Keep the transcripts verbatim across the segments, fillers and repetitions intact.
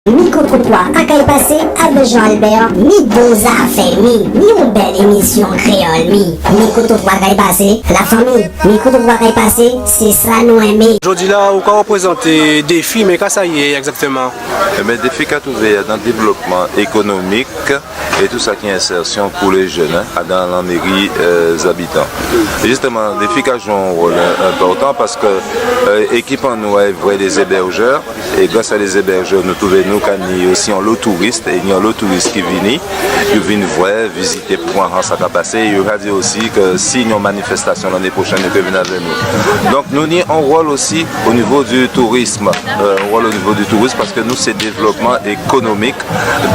Mikrotrotwa a kay pasé avè Jean Albert, mi bon zafè, mi, mi on bèl émisyon kréyòl, mi. Mikrotrotwa a kay pasé, lafanmi, Mikrotrotwa a kay pasé, sé sa nou enmé. Jòdi-la, ou ka rèprézanté défi, mé ka sa yé ègzaktèman ? Ében, défi ka twouvé adan dévlopman ékonomik é tout sa ki ensèsyon pou lé jenn, en, adan lanméri, euh, Zabitan. É jistèman, défi ka jwé on wòl, en, enpòtan paskè, euh, ékip an nou a vwè dé zébèjè, é gras a dé zébèjè, nou twouvé nou ka ni osi onlo touris, é ni onlo touris ki vini, yo vin vwè, vizité, pran sa ka pasé, é yo ka di osi kè si ni on manifèstasyon lanné pwochèn, yo ké vin avè nou. Donk, nou ni on wòl osi o nivo di tourism, euh, on wòl o nivo di tourism, paskè nou, sé dévlopman ékonomik.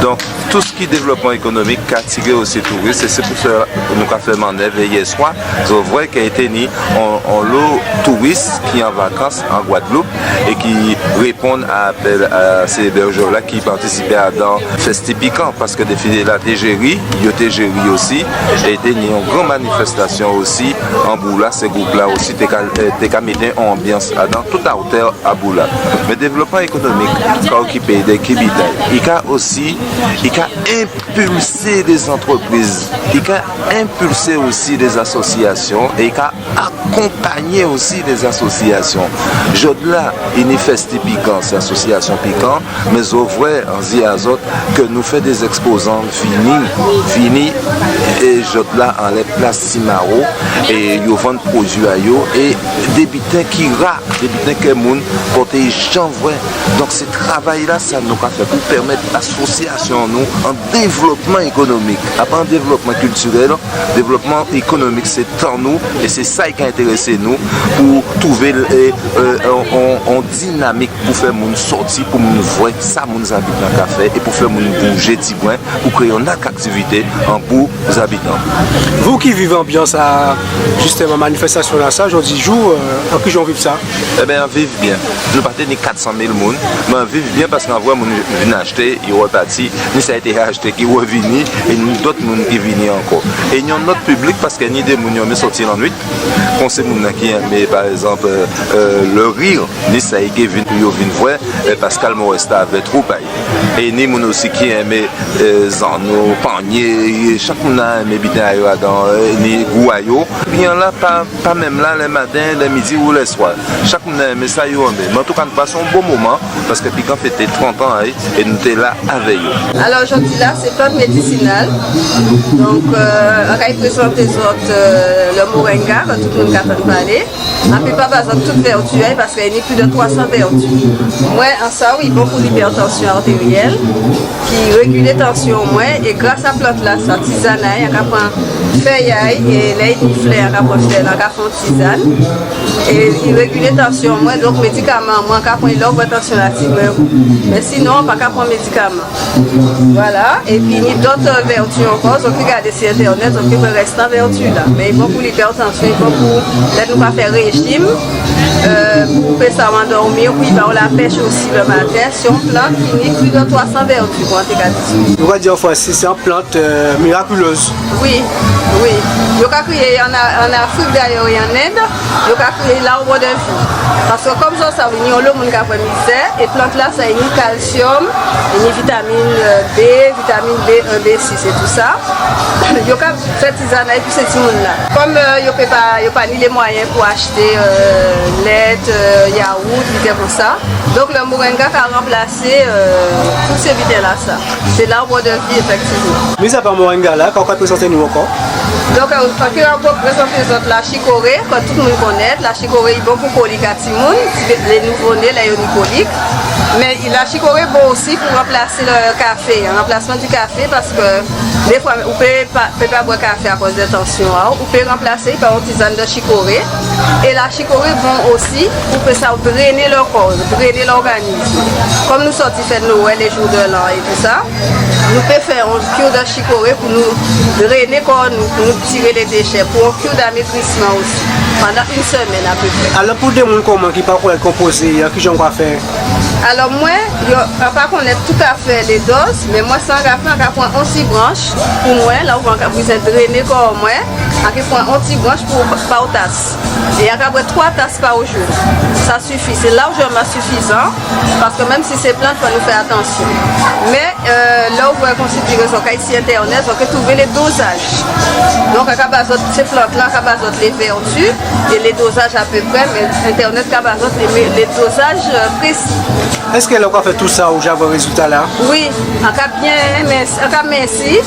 Donk, tout sa ki dévlopman ékonomik ka atiré osi touris, é sé pou sa nou ka fè mannèv yè swa. Zò vwè kè té ni on, onlo touris ki an vakans an Gwadloup é ki réponn a apèl a sé ébèjè-la ki patisipé adan Fèsti Pikan, paskè défilé-la té jéré, yo té jéré osi, é té ni on gran manifèstasyon osi an Boula, sé gwoup-la osi té ka, té ka mété on anbyans adan tout awotè a Boula. Mé dévlopman ékonomik ka okipé dè ki bitay. I ka osi, i ka enpilsé dé zantrépriz, i ka enpilsé osi dé asosyasyon, é i ka akonpanyé osi dé asosyasyon. Jòdla, i ni Fèsti Pikan, sé asosyasyon Pikan, mé zò vwè, an zi a zòt, kè nou fè dé ègspozan vini, vini, é jòdla anlè plas Ti Maro, é yo vann pwodui a yo, é dé biten ki ra, dé biten kè moun pòté jen vwè. Donk sé travay-lasa nou ka fè pou pèmèt asosyasyon nou an dévlopman ékonomik, apa an dévlopman kiltirèl, dévlopman ékonomik, sé tan nou, é sé sa ki ka entérésé nou pou twouvé, é, é, on, on, on dinamik pou fè moun sòti, pou moun vwè sa moun Zabitan ka fè, é pou fè moun boujé tibwen, pou kréyé on aktivité an pou Zabitan. Vou ki viv anbyans a, jistèman, manifèstasyon-lasa, jòdi jou, euh, an ki jan ou viv sa ? Ében, an viv byen. Nou pa té ni kat san mil moun, mé an viv byen paskè an vwè moun vin achté, yo rèpati, ni sa yo té achté ki rèvini, é ni dòt moun ki vini ankò. É ni on lòt piblik paskè ni dé moun yo enmé sòti lannuit, kon sé moun-lan ki enmé, pa ègzanp, euh, euh, le rire, ni sa yo ki vin pou yo vin vwè, euh, Pascal Moresta avè twoup a-y. É ni moun osi ki enmé, euh, zanno, panyé, chak moun-lan enmé biten a yo adan, euh, ni gou a yo. Biten-la pa, pa menm la, lè maten, lè midi ou lè swa. Chak moun-lan enmé sa yo enmé. Mé antouka, nou pasé on bon moman, paskè Pikan fété trant an a-y, é nou té la avè yo. Alò, jòdi-la, sé plant médisinal. Donk, euh, an kay prézanté zòt, euh, le moringa, kè tout moun ka tann palé. An pé pa ba zòt tout vèti a-y, paskè i ni plis dè twa san vèti. Mwen, an sa, wi, i bon pou lipètansyon artéryèl, ki régilé tansyon mwen, é gras a plant-lasa, tizàn a-y, an ka pran fèy a-y, é lè i ni flè, an ka pran flè-la, an ka fè on tizàn. É i régilé tansyon mwen, donk médikaman mwen, an ka pran lè ou vwè tansyon-la ti mwen. Mé sinon, an pa ka pran médikaman. Vwala, épi ni dòt, euh, vèti ankò, zòt ké gadé si entènèt, zòt ké vwè rèstan vèti-la. Mé i bon pou lipètansyon, i bon pou lè nou ka fè réjim, euh, pou pé sa ou andòmi, pou i ba-w lapèch osi lè maten, sé on plant ki ni plis dè twa san vèti, kon an té ka di. Nou ka di an fransé, sé on plant, euh, miraculeuses. Wi, wi. Yo ka kriyé an A-, an Afrik dayè é an End, yo ka kriyé l'arbre de vie. Paskè kòm zòt sav, ni onlo moun ka pran mizè, é plant-lasa i ni kalsyòm, i ni vitamin, euh, B, vitamin B un, B six é tou sa. Yo ka fè tizàn a-y pou sé timoun-la. Kòm, euh, yo pé pa, yo pa ni lé mwayen pou achté, euh, lèt, euh, yawout, biten kon sa. Donk le moringa ka ranplasé, euh, tout sé biten-lasa. Sé l'arbre de vie, éfèktivman. Mis apa moringa-la, ka ou ka prézanté nou ankò ? Donk, euh, an ké ankò prézanté zòt la chicorée, kè tout moun konnèt. La chicorée i bon pou kolik a timoun, ti bé-, lé nouvo-né, lè yo ni kolik. Mé la chicorée bon osi pou ranplasé le kafé, an ranplasman di kafé, paskè défwa, ou pé pa, pé pa bwè kafé akòz dè tansyon a-w, ou pé ranplasé-y pa on tizàn dè chicorée. É la chicorée bon osi pou fè sa, dréné le kò, dréné lòganizm. Kòm nou sòti fèt Nwèl, lé jou dè lan é tou sa, nou pé fè on cure de chicorée pou nou dréné kò nou, pou nou tiré lé déchè, pou on cure d'amaigrissements osi, pandan on semèn apéprè. Alò, pou dé moun kòm mwen ki pa konnèt konpozé, an ki jan ou ka fè ? Alò mwen, yo, an pa konnèt toutafè lé dòz, mé mwen sa an ka fè, an ka pran on ti branch pou mwen, la ou vwè an ka bizwen dréné kò mwen, an ka pran on ti branch pou pa on tas. É an ka bwè twa tas pa jou. Sa sifi, sé lajèman sifizan, paskè menm si sé plant, fò nou fè atansyon. Mé, euh, lè ou vwè konsidéré sa kay si entènèt, ou ké twouvé lé dozaj. Donk an ka ba zòt, sé plant-la, an ka ba zòt lé vèti é lé dozaj apéprè, mé entènèt ka ba zòt lé, lé dozaj, euh, prési. Èskè lè ou ka fè tou sa, ou ja vwè rézilta-la? Wi, an ka byen, mé an ka minsi,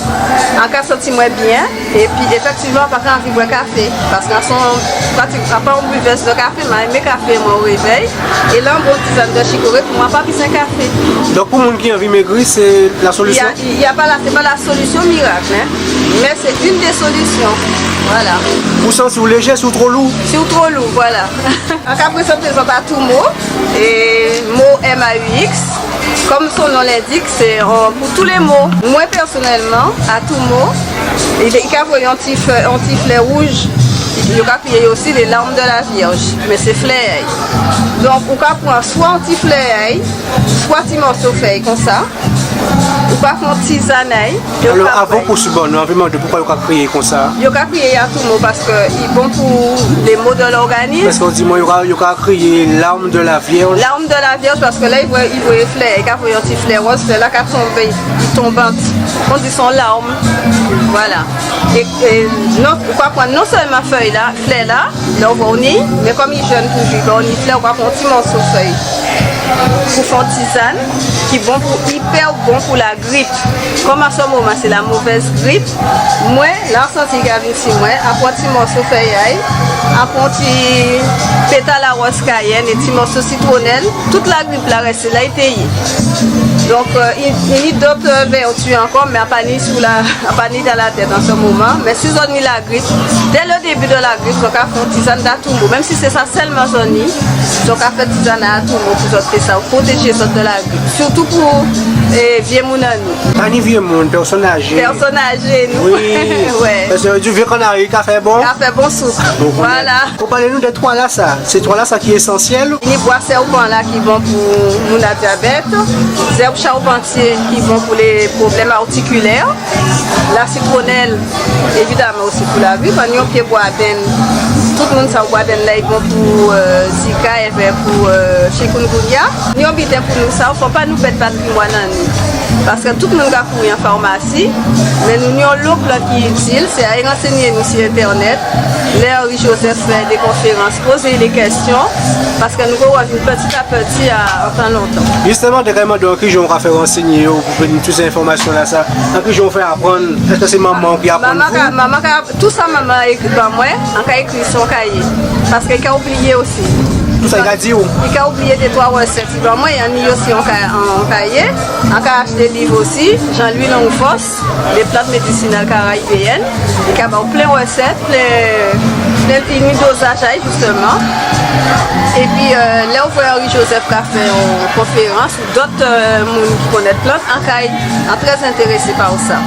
an ka santi mwen byen. Épi éfèktivman, an pa ka anvi bwè kafé, paskè an sé on, pratik, an pa on bivèz dè kafé, mé an enmé kafé mwen o révèy. É la, on bon tizàn dè chikoré, pou mwen an pa bizwen kafé. Donk pou moun ki anvi mégri, sé la solisyon? Y a, y a pa la, sé pa la solisyon mirak, en. Mé sé youn dé solisyon. Vwala. Pou santi ou léjè, si ou two lou? Si ou two lou, vwala. An ka prézanté zòt Atoumo, é mo M A U X. Kòm son non lendik, sé, euh, pou tout lé mo. Mwen pèsonèlman, Atoumo, i, i ka voyé on ti flè, on ti flè wouj. Yo ka kriyé osi les larmes de la Vierge, mé sé flè a-y. Donk ou ka pran swa on ti flè a-y, swa ti mòso fèy konsa. Ou ka fè on tizàn a-y. Alò, avan pou swiv, bon, nou anvi mandé poukwa yo ka kriyé konsa? Yo ka kriyé Atoumo paskè i bon pou lé mo dè lòganis. Paskè ou di mwen yo ka, yo ka kriyé larmes de la Vierge. Larmes de la Vierge, paskè la i vwè, i vwè flè, i ka vwè on ti flè wòz, flè-la ka tonbé, i tonbant. On di sé on larm. Vwala. É, é non, ou ka pran non sèlman fèy-la, flè-la, lè ou vwè ou ni, mé kòm i jenn toujou, i ba ou ni flè, ou ka pran on ti mòso fèy. Pou fè on tizàn ki bon pou, ipè bon pou la grip. Kòm an sé moman sé la mauvaise grippe, mwen, lè an santi i ka vin si mwen, an pran ti mòso fèy a-y, an pran ti pétal a wòz kayèn é ti mòso sitwonèl, tout la grip-la rèsté la i té yé. Donk, euh, i, i ni dòt, euh, vèti ankò, mé an pa ni sou la, an pa ni dan latèt an sé moman. Mé si zòt ni la grip, dès le début de la grippe, zòt ka fè on tizàn Atoumo, menm si sé sa sèlman zòt ni, zòt ka fè tizàn Atoumo pou zòt fè sa, pwotéjé zòt dè la grip. Sitou pou, é, vyé moun an nou. Pa ni vyé moun, pèsòn ajé. Pèsòn ajé, nou. Wi. Wè. Paskè yo di vyé kannari ka fè bon. Ka fè bon soup. Vwala. Ou palé nou dè twa-lasa. Sé twa-lasa ki ésansyèl. Ni bwa sèpan-la ki bon pou moun a dyabèt. Zèb chapantyé ki bon pou lé pwoblèm artikilè. La sitwonèl, évidaman, osi pou la grip. An ni on pyé bwa benn. Tout moun sav bwa benn-la i bon pou, euh, zika, èvè pou, euh, chikungunya. Ni on biten pou nou sav, fò pa nou pèd patrimwàn an nou. Paskè tout moun ka kouri an farmasi, mé nou ni onlo plant ki itil, sé alé ransényé nou si entènèt. Lè Henri Joseph fè dé konférans, pozé dé kèsyon, paskè nou ké wè vin piti a piti a, an tan lontan. Jistèman, té ka mandé-w an ki jan ou ka fè ransényé yo pou vin tout sé enfòmasyon-lasa, an ki jan ou fè aprann, èskè sé manman-w ki aprann-w? Manman ka, manman ka, tout sa manman ékri ban mwen, an ka ékri si on kayé. Paskè i ka oubliyé osi. Tout sa i ka di-w? I ka oubliyé dé twa rèsèt i ban mwen, an ni yo si on ka-, on kayé. An ka achté liv osi, Jean-Louis Longfos. Les plantes médicinales caribéennes, i ka ba-w plen rèsèt, plen, plen, i ni dozaj a-y, jistèman. Épi, euh, lè ou vwè Henri Joseph ka fè on konférans, ou dòt, euh, moun ki konnèt plant, an kay, an trè entérésé pa sa.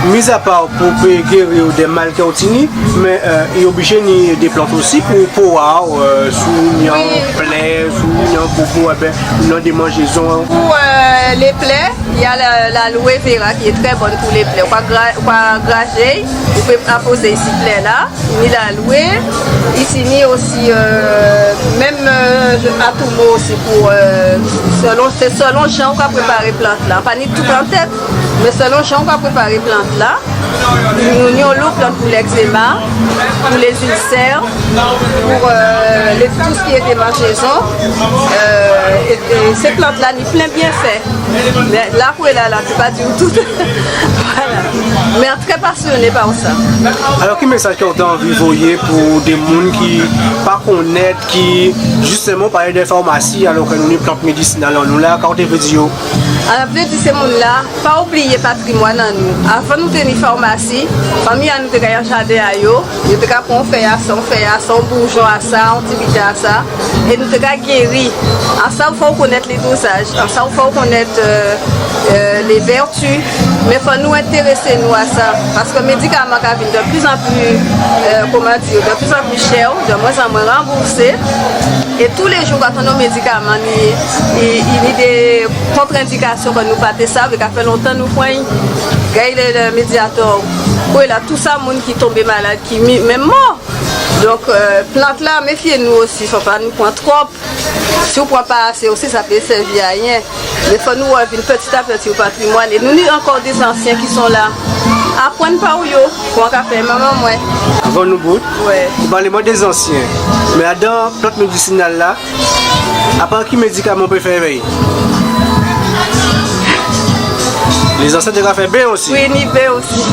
Mizapa pou pé géri dé mal kè ou tini, mé, euh, i oblijé ni dé plant osi pou po a-w, euh, si ou ni on plè, si ou ni on bobo, ében, ou ni dé manjézon. Pou, euh, lé plè, il y a la, l'aloe vera qui est très bonne pour les plaies. Ou ka gra-, ou ka grajé, ou pé apozé isi plè-la, ni l'aloe, isi ni osi, euh, menm, euh, atoumo osi pou, euh, sèlon, sé sèlon jan ou ka préparé plant-la. Pa ni tout an tèt, mé sèlon jan ou ka préparé plant-la. Nou ni onlo plant pou lègzéma, pou lé zilsè, pou, euh, lé, tout sa ki dé manjézon. Euh, é, é sé plant-la ni plen byenfè. Mé la pou la, la, sé pa di-w tout. Vwala. Mé an trè pasyoné pa sa. Alò, ki mésaj kè ou té anvi voyé pou dé moun ki pa konnèt, ki jistèman palé dè farmasi, alò kè nou ni plant médisinal an nou la, ka ou té vlé di yo? An vlé di sé moun-la, pa oubliyé patrimwàn an nou. Avan nou té ni farmasi, fanmi an nou té ka ay an jaden a yo, yo té ka pran on fèy a sa, on fèy a sa, on boujon a sa, on ti biten a sa, é nou té ka géri. An sa ou fò ou konnèt lé dozaj, an sa ou fò ou konnèt, euh, euh, les vertus. Mé fò nou entérésé nou a sa, paskè médikaman ka vin de plus en plus, euh, kouman di, de plus en plus chè, de moins en moins remboursé. É tou lé jou, kan nou médikaman, ni, ni, ni dé kontrendikasyon ke nou pa té sav, é ka fè lontan nou pran. Gay le, le médiyatè, wi, la, tout sa, moun ki tonbé malad, ki mi-, menm mò. Donk, euh, plant-la, méfyé nou osi, fò pa nou pran twòp. Si ou pran pa asé osi, sa pé sèvi a ayen. Mé fò nou rèvin peti a peti o patrimwàn. É nou ni ankò dé zansyen ki son la. Aprann pa ou yo, kouman ka fè manman mwen. Avan nou bout, wè, ou palé mwen dé zansyen. Mé adan plant médisinal la, apa ki médikaman ou préféré? Lé zansyen té ka fè ben osi. Wi, ni ben osi.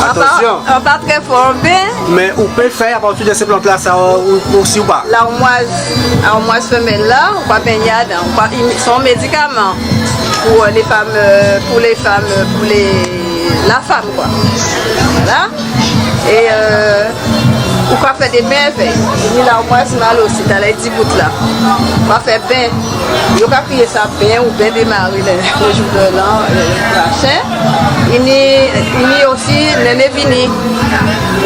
Atansyon. An pa, an pa trè fò an ben. Mé ou pé fè apati de sé plant-la, sa, ou, ou, si ou pa. Larmwaz, larmwaz fèmen la, ou pa ben adan, ou pa, i, sé on médikaman pou, euh, lé fanm, euh, pou lé fanm, euh, pou lé, la fanm, kwa. Vwala. É, euh, ou ka fè dé ben avè. Ni larmwaz mal osi, talè di bout la. Ou ka fè ben. Yo ka kriyé sa ben ou ben dé mari le, le jou de l'an, euh, machin. I ni, i ni osi néné vini.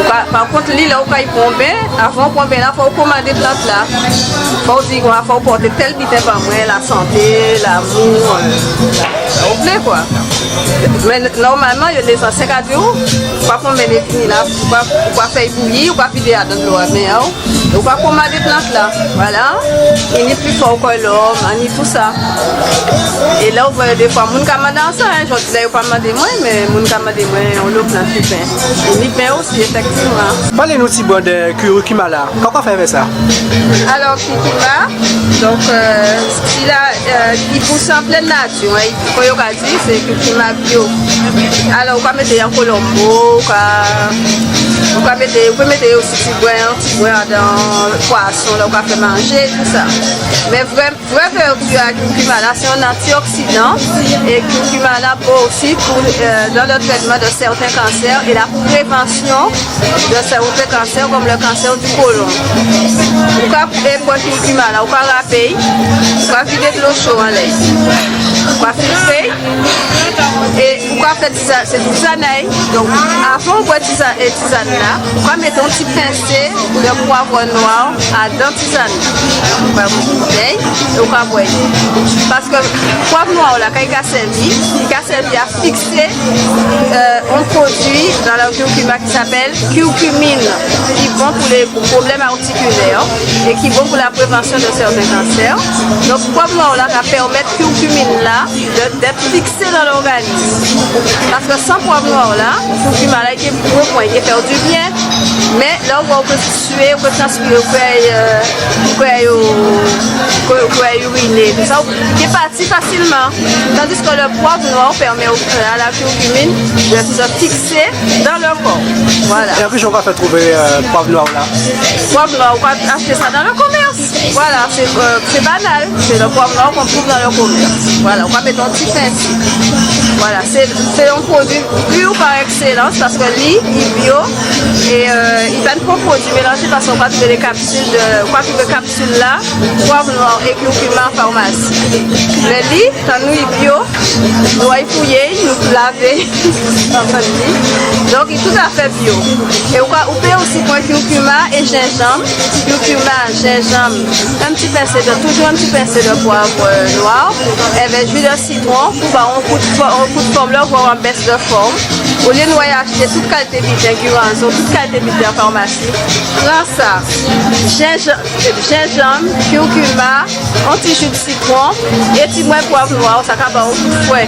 Pa, pa kont, li, lè ou kay pran ben, avan ou pran ben-la, fò ou komandé plant-la. Fò ou di, bon, fò ou pòté tel biten ba mwen, lasanté, lanmou, euh, sa ou vlé, kwa. Mé nòmalman, yo, lé zansyen ka di'w, ou pa pran néné vini la, ou pa, ou pa fè'y bouyi, ou pa vidé adan dlo a ben a'w. Ou ka komandé plant-la, vwala. I ni pli fò ke lòm, i ni tou sa. É la ou vwè défwa moun ka mandé an sa, en, jòdila yo pa mandé mwen, mé moun ka mandé mwen, on lo plant ki fè. I ni ben osi, éfektivman. Palé nou tibwen de curcuma la. Ka ou ka fè avè sa? Alò, curcuma, donk, euh, sila, euh, i pous an plen nati, en. Kon yo ka di, sé curcuma bio. Alò, ou ka mété an kolonbo, ou ka, ou ka mété, ou pé mété osi tibwen, tibwen adan pwason, lè ou ka fè manjé, tou sa. Mé vrè, vrè vèti a curcuma la, sé on antioksidan. É curcuma la bon osi pou, euh, dans le traitement de certains cancers et la prévention de certains cancers comme le cancer du côlon. Ou ka, é, bwè curcuma la, ou ka rapé'y, ou ka vidé dlo cho anlè'y, ou ka filtré'y, é ou ka fè tiza-, sé tizanay. Donk, avan ou bwè tiza-, é, tizann-la, ou ka mété on ti pensé de pwav nwa adan tizann-la. Ou ka bwè'y, é ou ka bwè'y. Paskè pwav nwa-la, kan i ka sèvi, i ka sèvi a fiksé, euh, on pwodui dan la curcuma ki apèl curcumine, ki bon pou lé pwoblèm artikilè é ki bon pou la prévansyon de sèten kansè. Donk, pwav nwa-la ka pèmèt curcumine-la de, d'èt fiksé dan lòganis. Paskè san pwav nwa-la, curcuma-la, i ké pran, i ké fè'w di byen, mé lè ou wè ou ké sué, ou ké transpiré, ou ké, euh, ou ké, ou ké, ou ké iriné, tou sa, ou ké pati fasilman. Tandis ke le poivre noir permet au, euh, à la curcumine de se fixer dans le corps. Voilà. É an ki jan ou ka fè trouvé, euh, poivre noir la? Poivre noir, ou ka achté sa dans le commerce. Voilà, c'est, euh, c'est banal. C'est le poivre noir qu'on trouve dans le commerce. Voilà, ou ka mété on ti pensé. Voilà, c'est, c'est un produit pur par excellence paskè li, li bio é, euh, i pa ni pwodui mélanjé paskè ou ka trouvé dé kapsil de, ou ka trouvé kapsil la, poivre noir é curcuma an farmasi. Mé li, tan nou, i bio, nou ay fouyé, nou lavé, anfen, li. Donk, i toutafè bio. É ou ka, ou pé osi pran curcuma é jenjanm, curcuma, jenjanm, on ti pensé de, toujou on ti pensé de poivre, euh, noir, avèk ji de sitwon, pou ba on kout fò-, on kout fòm, lè ou vwè an bès de fòm. Olyé nou ay achté tout kalité biten, guranzo, tout kalité biten an farmasi, pran sa. Jenjanm, jenjanm, curcuma, on ti ji de sitwon, é ti mwen poivre noir, sa ka ba'w fwè.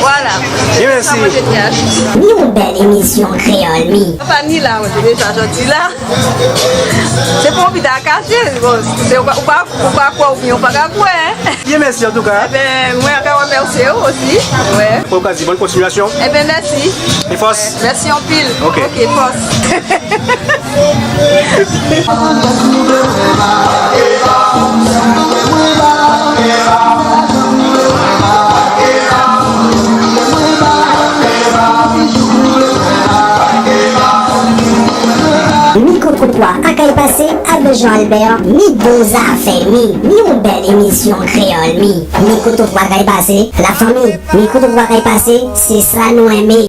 Voilà. Bien, mèsi. Sa mwen té achté. Mi on bèl émisyon kréyòl, mi. Pa ni la, mwen té déja jòdi la. Sé pa on biten a kaché, bon, sé ou pa, ou pa, ou pa kwè oubyen ou pa ka kwè, en. Bien, mèsi an tou ka. Ében, mwen ka rèmèsyé'w osi. Wè. Pou okazi, bòn kontinyasyon. Ében, mèsi. É fòs. Mèsi anpil. Ok. Ok, fòs. Mikrotrotwa. Kwa ka kay pasé avè Jean Albert? Mi bon zafè, mi, mi on bèl émisyon kréyòl, mi, mi koté kwa kay pasé, lafanmi, mi koté kwa kay pasé, sé sa nou enmé.